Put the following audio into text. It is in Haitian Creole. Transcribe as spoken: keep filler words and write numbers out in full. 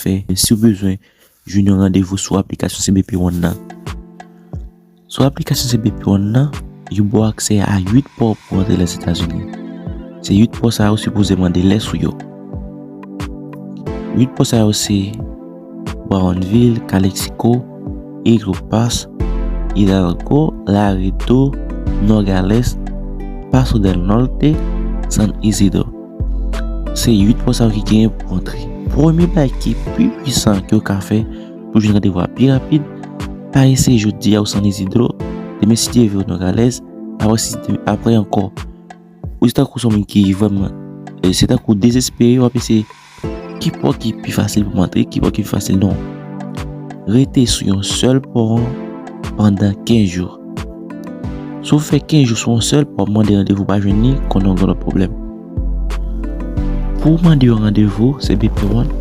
fè. Men si w bezwen jwenn yon randevou sou aplikasyon C B P One nan, sou aplikasyon C B P One nan, yo ba w aksè a uit pò pou antre Lèzetazini. Se uit pò sa yo sipoze mande lè sou yo. Uit pò sa yo se Brownsville, Calexico, Eagle Pass, Hidalgo, Laredo, Nogales, Paso del Norte, San Isidro. Se uit pò sa yo ki genyen pou antre. Premye bagay ki pi pwisan ke w ka fè pou jwenn randevou a pi rapid, pa eseye jodi a ou San Isidro, demen si Dye vle ou Nogales, apre si apre ankò. Ou se tankou son moun ki vrèman, e, se tankou dezespere, w ap eseye ki pò ki pi fasil pou m antre, ki pò ki pi fasil non. Rete sou yon sèl pò an pandan kenz jou. Si w fè kenz jou sou yon sèl pò, mande randevou pa jwenn li, konnen w gen lòt pwoblèm. Pou w mande yon randevou, se B P One,